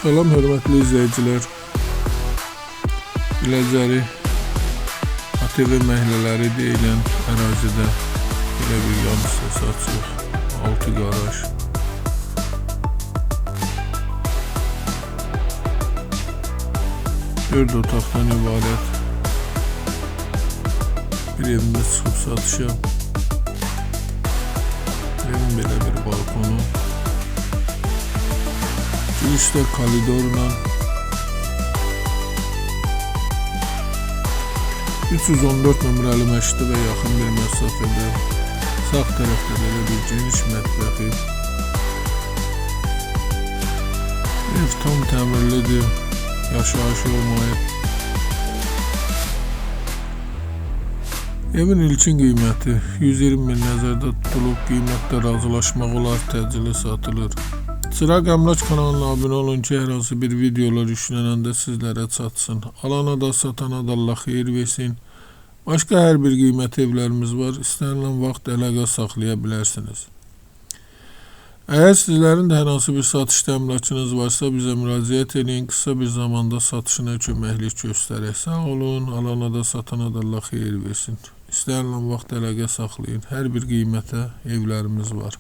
Salam hörmətli izləyicilər. Biləcəri ATV məhəllələri deyilən ərazidə belə bir yan hissəsi açıq, 6 qaraj. 4 otaqdan ibarət bir evimiz çıxıb satışa. Evin belə bir balkonu. Girişdə koridorla 314 nömrəli məktəbə yaxın bir məsafədə sağ tərəfdə belə bir geniş mətbəxi. Ev tam təmirlidir, yaşayış olmayıb. Evin ilkin qiyməti 120 min nəzərdə tutulub, qiymətdə razılaşmaq olar, təcili satılır. Çıraq Əmlak kanalına abunə olun ki, hər hansı bir videolar yüklənəndə sizlərə çatsın. Alana da, satana da Allah xeyir versin. Başqa hər bir qiymətli evlərimiz var. İstənilən vaxt əlaqə saxlaya bilərsiniz. Əgər sizlərin də hər hansı bir satışda əmlakınız varsa, bizə müraciət edin. Qısa bir zamanda satışına köməklik göstərək. Sağ olun, alana da, satana da Allah xeyir versin. İstənilən vaxt əlaqə saxlayın. Hər bir qiymətə evlərimiz var.